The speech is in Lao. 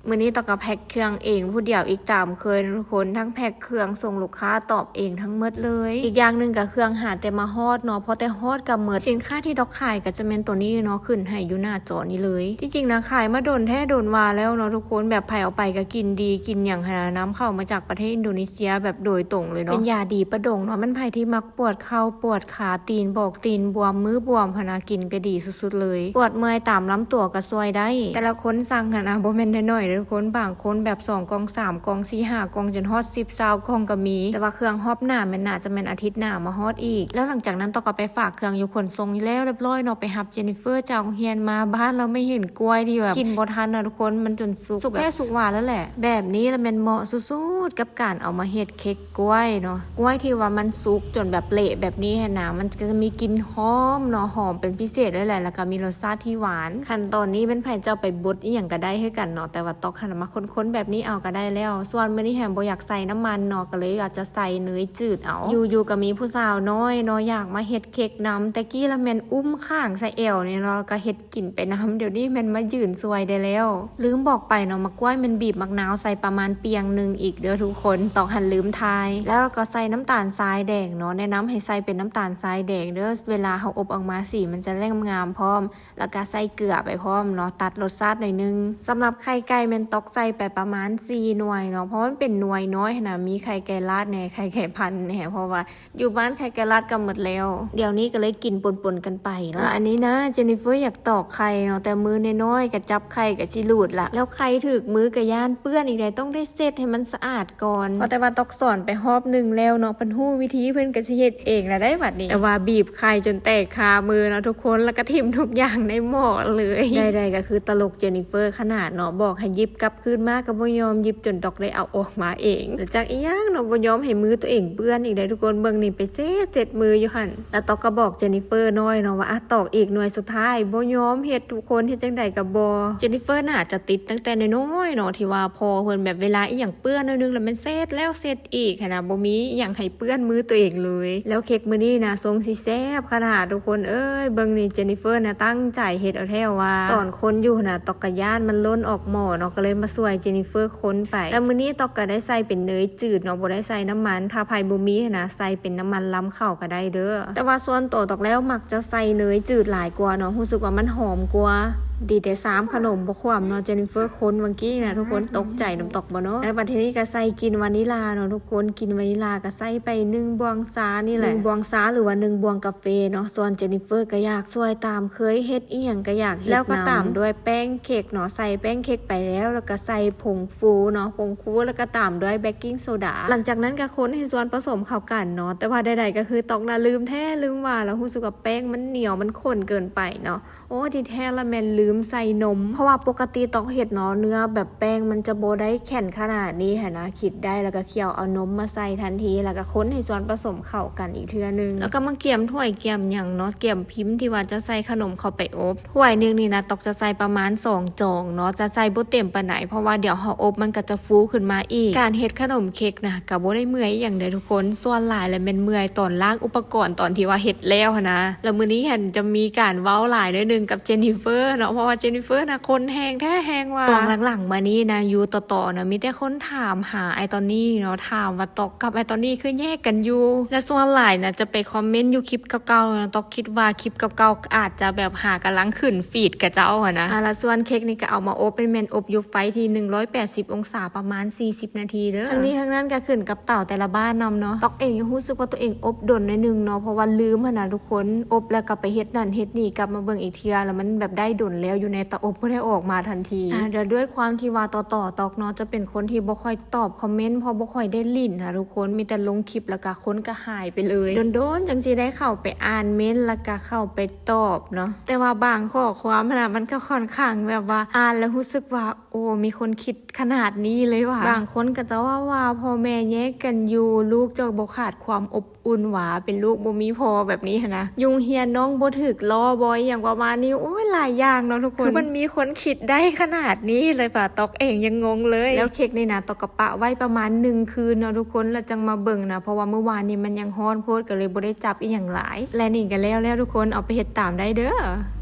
ມື້ນີ້ຕอกກໍແພັກເຄື່ອງເອງຜູ້ດຽວອີກຕາມເຄີຍເນາະທຸກຄົນ, ທັງແພັກເຄື່ອງສົ່ງລູກຄ້າຕອບເອງທັງໝົດເລີຍ. ອີກຢ່າງໜຶ່ງກໍເຄື່ອງຫາແຕ່ມາຮອດເນາະ, ພໍແຕ່ຮອດກໍໝົດ. ສິນຄ້າທີ່ຕອກຂາຍກໍຈະແມ່ນໂຕນີ້ເນາະ, ຂຶ້ນໃຫ້ຢູ່ໜ້າຈໍນີ້ເລີຍ. ທີ່ຈິງນະຂາຍມາດົນແທ້ດົນວ່າແລ້ວເນາະທຸກຄົນ, ແບບໃຜເອົາໄປກໍກິນດີກິນຫຍັງຫັ້ນນະ, ນຳເຂົ້າມາຈາກປະເທດອິນໂດເນເຊຍແບບໂດຍຕົງເລີຍເນາະ. ເປັນຢາດີປະດົງເນາະ, ແມ່ນໃຜທີ່ມັກປວດເຂົ່າປວດຂາ, ຕີນບອກ ຕີນບວມ ມືບວມຫັ້ນນະ, ກິນກໍດີສຸດໆເລີຍ. ປວດເມື່ອຍຕາມລຳຕົວກໍຊ່ວຍໄດ້. ແຕ່ລະຄົນສັ່ງຫັ້ນນະ ບໍ່ແມ່ນນ້ອຍໆເດີ້ທຸກຄົນ, ບາງຄົນແບບສອງກ່ອງ ສາມກ່ອງ ສີ່ຫ້າກ່ອງ ຈົນຮອດສິບ ຊາວກ່ອງກໍມີ. ແຕ່ວ່າເຄື່ອງຮອບໜ້າແມ່ນໜ້າຈະແມ່ນອາທິດໜ້າມາຮອດອີກ. ແລ້ວຫຼັງຈາກນັ້ນຕອກກໍໄປຝາກເຄື່ອງຢູ່ຂົນສົ່ງແລ້ວຮຽບຮ້ອຍເນາະ, ໄປຮັບເຈນິເຟີຈາກໂຮງຮຽນມາ. ບ້ານລາວໄມ່ເຫັນກ້ວຍທີ່ແບບກິນບໍ່ທັນນະທຸກຄົນ, ມັນຈົນສຸກ ສຸກແທ້ສຸກຫວາແລ້ວແຫຼະ. ແບບນີ້ລະແມ່ນເໝາະສຸດໆກັບການເອົາມາເຮັດເຄັກ ກ້ວຍເນາະ, ກ້ວຍທີ່ວ່າມັນສຸກຈົນແບບເລະແບບນີ້ຫັ້ນນະ, ມັນກໍຈະມີກິ່ນຫອມເນາະ, ຫອມເປັນພິເສດເລີຍແຫຼະ, ແລ້ວກໍມີລົດຊາດທີ່ຫວານ. ຂັ້ນຕອນນີ້ແມ່ນໃຜຈະເອົາໄປບົດອີ່ຫຍັງກໍໄດ້ຄືກັນເນາະ, ແຕ່ວ່າຕອກຫັ້ນນະມາຄົນໆແບບນີ້ເອົາກໍໄດ້ແລ້ວ. ສ່ວນມື້ນີ້ຫັ້ນບໍ່ຢາກໃສ່ນ້ຳມັນເນາະ, ກໍເລີຍຢາກຈະໃສ່ເນີຍຈືດເອົາ. ຢູ່ໆກໍມີຜູ້ສາວນ້ອຍເນາະ ຢາກມາເຮັດເຄັກນຳ, ແຕ່ກີ້ລະແມ່ນອຸ້ມຂ້າງໃສ່ແອວນີ້ເນາະ, ກໍເຮັດ ກິນໄປນຳ. ດຽວນີ້ແມ່ນມາຢືນຊ່ວຍໄດ້ແລ້ວ. ລືມບອກໄປເນາະ, ໝາກກ້ວຍແມ່ນບີບໝາກນາວໃສ່ປະມານປ່ຽງໜຶ່ງອີກເດີ້ທຸກຄົນ, ຕອກຫັ້ນລືມຖ່າຍ. ແລ້ວກໍໃສ່ນ້ຳຕານຊາຍແດງເນາະ, ແນະນຳໃຫ້ໃສ່ເປັນນ້ຳຕານຊາຍແດງເດີ້, ເວລາເຮົາອົບອອກມາສີມັນຈະໄດ້ງາມໆພ້ອມ. ແລ້ວກໍໃສ່ເກືອໄປພ້ອມເນາະ, ຕັດລົດຊາດໜ້ອຍໜຶ່ງ. ສຳລັບໄຂ່ໄກ່ແມ່ນຕອກໃສ່ໄປປະມານສີ່ໜ່ວຍເນາະ, ເພາະມັນເປັນໜ່ວຍນ້ອຍຫັ້ນນະ, ມີໄຂ່ໄກ່ລາດແດ່ ໄຂ່ໄກ່ພັນແດ່, ເພາະວ່າ ຢູ່ບ້ານໄຂ່ໄກ່ລາດກໍໝົດແລ້ວ, ດຽວນີ້ກໍເລີຍກິນປົນໆກັນໄປເນາະ. ອັນນີ້ນະ ເຈນິເຟີຢາກຕອກໄຂ່ເນາະ, ແຕ່ມືນ້ອຍໆກໍຈັບໄຂ່ກໍຊິຫຼຸດລະ, ແລ້ວໄຂ່ຖືກມືກໍຢ້ານເປື້ອນອີກໃດ໋, ຕ້ອງໄດ້ເຊັດໃຫ້ມັນສະອາດກ່ອນ. ເພາະແຕ່ວ່າຕອກສອນໄປຮອບໜຶ່ງແລ້ວເນາະ, ເພິ່ນຮູ້ວິທີເພິ່ນກໍຊິເຮັດເອງລະໄດ໋ບັດນີ້. ແຕ່ວ່າບີບໄຂ່ຈົນແຕກຄາມືເນາະທຸກຄົນ, ແລ້ວກໍຖິ້ມທຸກຢ່າງໃນໝໍ້ເລີຍ. ໃດໆກໍຄືຕະຫຼົກເຈນິເຟີຂະໜາດເນາະ, ບອກໃຫ້ຫຍິບກັບ ຄືນມາກໍບໍ່ຍອມຫຍິບ ຈົນຕອກໄດ້ເອົາອອກມາເອງ. ແລ້ວຈັກອີ່ຫຍັງເນາະ ບໍ່ຍອມໃຫ້ມືຕົວເອງເປື້ອນອີກໃດ໋ທຸກຄົນ. ເບິ່ງນີ້ໄປເຊັດ ເຊັດມືຢູ່ຫັ້ນ. ແລ້ວຕອກກໍບອກເຈນິເຟີນ້ອຍເນາະວ່າ ອະ ຕອກອີກໜ່ວຍສຸດທ້າຍ. ບໍ່ຍອມເຮັດທຸກຄົນ, ເຮັດຈັ່ງໃດກໍບໍ່. ເຈນິເຟີໜ້າຈະຕິດຕັ້ງແຕ່ນ້ອຍໆເນາະ ທີ່ວ່າພໍ່ເພິ່ນແບບເວລາອີ່ຫຍັງເປື້ອນໜ້ອຍໜຶ່ງແລ້ວແມ່ນເຊັດແລ້ວເຊັດອີກຫັ້ນນະ, ບໍ່ມີອີ່ຫຍັງໃຫ້ເປື້ອນມືຕົວເອງເລີຍ. ແລ້ວເຄັກມື້ນີ້ນະ ຊົງຊິແຊບຂະໜາດທຸກຄົນເອີຍ. ເບິ່ງນີ້ ເຈນິເຟີນະຕັ້ງໃຈເຮັດເອົາແທ້ວ່າ. ຕອນຄົນຢູ່ຫັ້ນນະ ຕອກກະຢ້ານມັນຫຼົ່ນອອກໝໍ້ເນາະ, ກໍເລີຍມາຊ່ວຍເຈນິເຟີຄົນໄປ. ແລ້ວມື້ນີ້ຕອກກໍໄດ້ໃສ່ເປັນເນີຍຈືດເນາະ, ບໍ່ໄດ້ໃສ່ນ້ຳມັນ. ຖ້າໃຜບໍ່ມີຫັ້ນນະ ໃສ່ເປັນນ້ຳມັນລຳເຂົ້າກໍໄດ້ເດີ້. ແຕ່ວ່າສ່ວນໂຕຕອກແລ້ວມັກຈະໃສ່ເນີຍຈືດຫຼາຍກວ່າເນາະ, ຮູ້ສຶກວ່າມັນຫອມກວ່າ. ດີແຕ່ຊາມຂະໜົມບໍ່ຂວ້ຳເນາະ, ເຈນິເຟີຄົນຫວ່າງກີ້ນະ ທຸກຄົນ. ຕົກໃຈນຳຕອກບໍ່ເນາະ? ແລ້ວບັດທີນີ້ກໍໃສ່ກິ່ນວານິລາເນາະທຸກຄົນ, ກິ່ນວານິລາກໍໃສ່ໄປໜຶ່ງບ່ວງຊານີ້ແຫຼະ, ໜຶ່ງບ່ວງຊາ ຫຼືວ່າໜຶ່ງບ່ວງກາເຟເນາະ. ສ່ວນເຈນິເຟີກໍຢາກຊ່ວຍຕາມເຄີຍເຮັດ ອີ່ຫຍັງກໍຢາກເຮັດນຳ. ແລ້ວກໍຕາມດ້ວຍແປ້ງເຄັກເນາະ, ໃສ່ແປ້ງເຄັກໄປແລ້ວ ແລ້ວກໍໃສ່ຜົງຟູເນາະ, ຜົງຟູ ແລ້ວກໍຕາມດ້ວຍເບກກິງໂຊດາ. ຫຼັງຈາກນັ້ນກໍຄົນໃຫ້ສ່ວນປະສົມເຂົ້າກັນເນາະ. ແຕ່ວ່າໃດໆກໍຄືຕອກນະລືມແທ້ລືມວ່າ ແລ້ວຮູ້ສຶກວ່າແປ້ງມັນໜຽວ ມັນຂົນເກີນໄປເນາະ. ໂອ້ ທີ່ແທ້ລະແມ່ນລືມໃສ່ນົມ, ເພາະວ່າປົກກະຕິຕອກເຮັດເນາະ ເນື້ອແບບແປ້ງມັນຈະບໍ່ໄດ້ແຂນຂະໜາດນີ້ຫັ້ນນະ. ຄິດໄດ້ແລ້ວກໍຂ້ຽວເອົານົມມາໃສ່ທັນທີ ແລ້ວກໍຄົນໃຫ້ສ່ວນປະສົມເຂົ້າກັນອີກເທື່ອໜຶ່ງ. ແລ້ວກໍມາກຽມຖ້ວຍກຽມຫຍັງເນາະ, ກຽມພິມທີ່ວ່າຈະໃສ່ຂະໜົມເຂົ້າໄປອົບ. ຖ້ວຍໜຶ່ງນີ້ນະ ຕອກຈະໃສ່ປະມານສອງຈອງເນາະ, ຈະໃສ່ບໍ່ເຕັມປານໃດ ເພາະວ່າດຽວເຮົາອົບມັນກໍຈະຟູຂຶ້ນມາອີກ. ການເຮັດຂະໜົມເຄັກນະ ກໍບໍ່ໄດ້ເມື່ອຍອີ່ຫຍັງເດ້ທຸກຄົນ, ສ່ວນຫຼາຍລະແມ່ນເມື່ອຍຕອນລ້າງອຸປະກອນຕອນທີ່ວ່າເຮັດແລ້ວຫັ້ນນະ. ແລ້ວມື້ນີ້ຫັ້ນຈະມີການເວົ້າຫຼາຍໜ້ອຍໜຶ່ງກັບເຈນິເຟີເນາະ, ເພາະວ່າເຈນິເຟີນະຄົນແຮງແທ້ແຮງວ່າ. ຊ່ວງຫຼັງໆມານີ້ນະ ຢູ່ຕໍ່ໆນະ ມີແຕ່ຄົນຖາມຫາອ້າຍຕອນນີ້ເນາະ, ຖາມວ່າຕອກກັບອ້າຍຕອນນີ້ຄືແຍກກັນຢູ່. ແລະສ່ວນຫຼາຍນະຈະໄປຄອມເມັນຢູ່ຄລິບເກົ່າໆເນາະ, ຕອກຄິດວ່າຄລິບເກົ່າໆອາດຈະແບບຫາກຳລັງຂຶ້ນຟີດຂະເຈົ້າຫັ້ນນະ. ອ່າ ແລະສ່ວນເຄັກນີ້ກໍເອົາມາອົບ ແມ່ນອົບຢູ່ໄຟທີ່ໜຶ່ງຮ້ອຍແປດສິບອົງສາ ປະມານສີ່ສິບນາທີເດີ້. ທັງນີ້ທັງນັ້ນກໍຂຶ້ນກັບເຕົາແຕ່ລະບ້ານນຳເນາະ. ຕອກເອງຍັງຮູ້ສຶກວ່າຕົວເອງອົບດົນໜ້ອຍໜຶ່ງເນາະ, ເພາະວ່າລືມຫັ້ນນະທຸກຄົນ, ອົບແລ້ວກໍໄປເຮັດນັ້ນເຮັດນີ້ ກັບມາເບິ່ງອີກເທື່ອ ແລ້ວມັນແບບໄດ້ດົນແລ້ວຢູ່ໃນເຕົາອົບ ບໍ່ໄດ້ອອກມາທັນທີ. ອ່າ ແລ້ວດ້ວຍຄວາມທີ່ວ່າຕໍ່ໆຕອກເນາະ ຈະເປັນຄົນທີ່ບໍ່ຄ່ອຍຕອບຄອມເມັນ ເພາະບໍ່ຄ່ອຍໄດ້ຫຼິ້ນຫັ້ນນະທຸກຄົນ, ມີແຕ່ລົງຄລິບແລ້ວກໍຄົນກໍຫາຍໄປເລີຍ. ດົນໆຈັ່ງຊິໄດ້ເຂົ້າໄປອ່ານເມັນ ແລ້ວກໍເຂົ້າໄປຕອບເນາະ. ແຕ່ວ່າບາງຂໍ້ຄວາມຫັ້ນນະ ມັນກໍຄ່ອນຂ້າງແບບວ່າອ່ານແລ້ວຮູ້ສຶກວ່າ ໂອ້ ມີຄົນຄິດຂະໜາດນີ້ເລີຍຫວາ. ບາງຄົນກໍຈະເວົ້າວ່າ ພໍ່ແມ່ແຍກກັນຢູ່ ລູກເຈົ້າບໍ່ຂາດຄວາມອົບອຸ່ນຫວາ, ເປັນລູກບໍ່ມີພໍ່ແບບນີ້ຫັ້ນນະ. ຢູ່ໂຮງຮຽນນ້ອງບໍ່ຖືກລໍ້ບໍ ອີ່ຫຍັງປະມານນີ້. ໂອ້ຍ ຫຼາຍຢ່າງເນາະທຸກຄົນ, ຄືມັນມີຄົນຄິດໄດ້ຂະໜາດນີ້ເລີຍຫວາ, ຕອກເອງຍັງງົງເລີຍ. ແລ້ວເຄັກນີ້ນະ ຕອກກໍປະໄວ້ປະມານໜຶ່ງຄືນເນາະທຸກຄົນ ແລ້ວຈັ່ງມາເບິ່ງນະ, ເພາະວ່າມື້ວານນີ້ມັນຍັງຮ້ອນໂພດ ກໍເລີຍບໍ່ໄດ້ຈັບອີ່ຫຍັງຫຼາຍ. ແລະນີ້ກໍແລ້ວແລ້ວທຸກຄົນ, ເອົາໄປເຮັດຕາມໄດ້ເດີ້.